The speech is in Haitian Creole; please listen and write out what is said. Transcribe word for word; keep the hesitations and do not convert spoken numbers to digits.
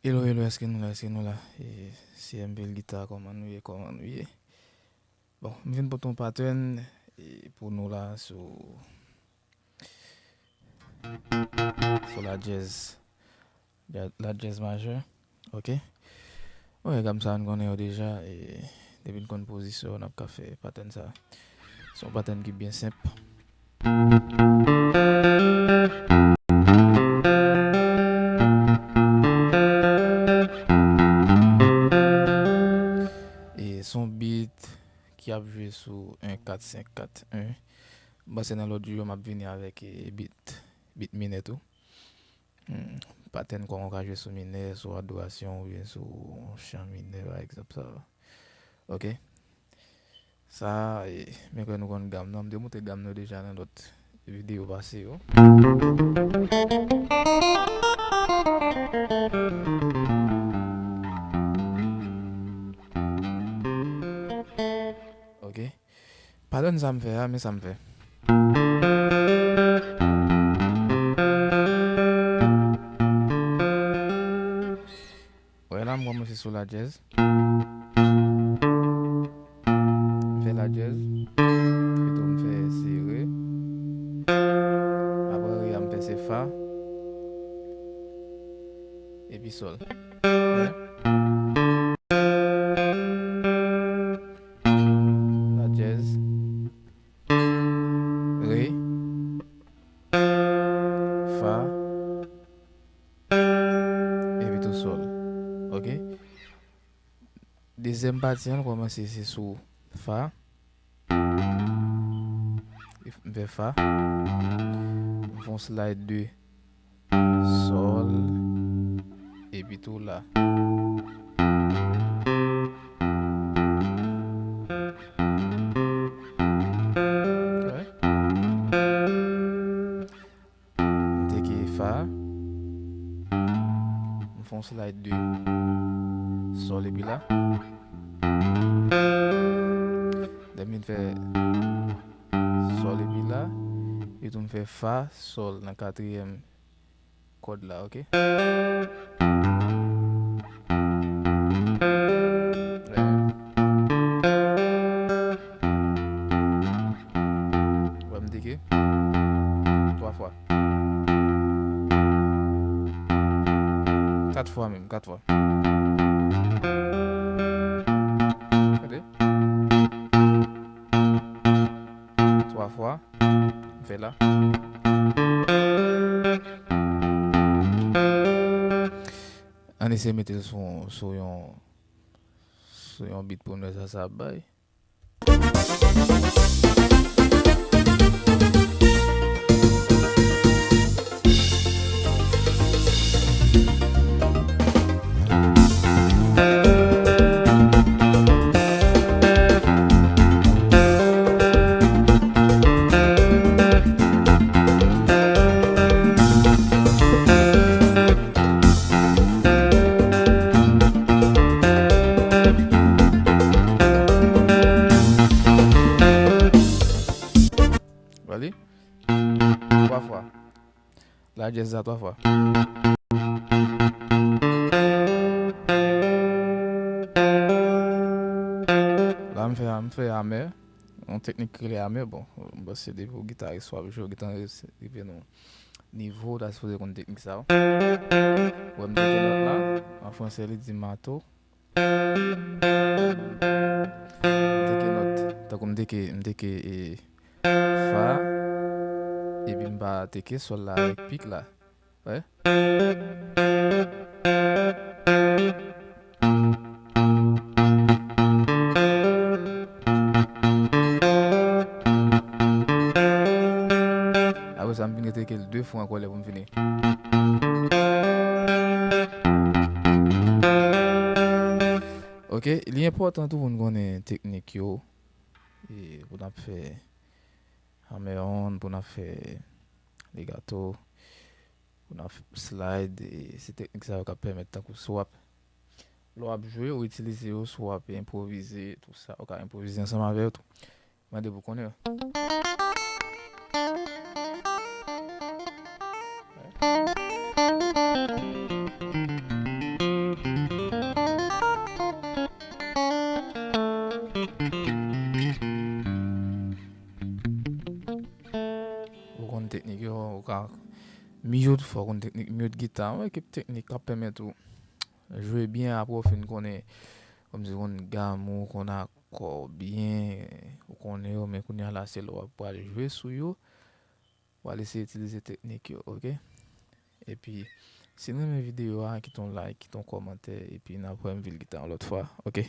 Hello, hello, èske nou la, èske nou la? E, C M P L Guitar, kòman nou ye, kòman nou ye? Bon, m vin pote yon pattern, e, pou nou la sou, sou la djèz, la, la djèz majè, ok? Bon, e gam sa nou konnen yo deja, e, depi n konn pozisyon, n ap ka fè pattern sa. Se yon pattern ki byen senp. E se yon beat ki ap jwe sou en kat senk kat en. M panse nan lòt jou yo, m ap vini avèk, e, beat, beat minè tou. Hmm, pattern kòman w ka jwe sou minè, sou adorasyon oubyen sou yon chan minè, pa egzanp, sa. Ok? Sa, e, men kwè nou konn gam nan. M te montre gam nan deja nan lòt videyo pase yo. Ok. Pattern sa m fè a, men sa m fè. Wè la, m kòmanse sou la djèz. M fè la djèz. Epi tou m fè si re. Apre re a, m fè se fa. Epi sòl. Wè. La djèz. Re. Fa. Epi tou sòl. Ok? Dezyèm pati an, kòmanse se sou fa. M fè fa. M fè yon slide de sòl. Epi tou la. Wè. M teke fa. M fè yon slide de sòl epi la. Lè m vin fè sòl epi la, epi tou m fè fa, sòl nan katriyèm kòd la, ok? Wè m teke twa fwa. Kat fwa menm, kat fwa. Gade. Twa fwa. M fè la. Ann eseye mete l sou, sou yon, sou yon beat pou nou wè sa sa ap bay. Wale. Twa fwa. La djèz la twa fwa. La m fè, m fè amè. Yon teknik ki rele amè, bon, m panse depi w gitaris w ap jwe, w gentan rive nan nivo w ta sipoze konn teknik sa yo. Wè m teke nòt la, an fransè li di mato. M teke nòt, tankou m teke, m teke, e, fa, epi m pa teke sòl la avèk pik la. Wè. Apre sa, m vin reteke l de fwa ankò lè pou m fini. Ok, li enpòtan tou pou n konnen teknik yo, e, pou n ap fè hammer-on, pou n ap fè legato, pou n ap slide, e, se teknik sa yo k ap pèmèt tankou si w ap, lè w ap jwe, ou itilize yo, si w ap enpwovize, tou sa, ou ka enpwovize ansanm avè yo tou. Mande pou konnen. konn teknik yo, ou ka mute, fò w konn teknik mute gita, yon ekip teknik k ap pèmèt ou jwe byen apre w fin konnen, kòmsi w konn gam ou, konn akò w byen, ou konnen yo, men kounye a la se lè w ap pral jwe sou yo, w al eseye itilize teknik yo, oke? Epi, si n renmen videyo a, kite yon like, kite yon kòmantè, epi n ap wè m vin gita yon lòt fwa, oke?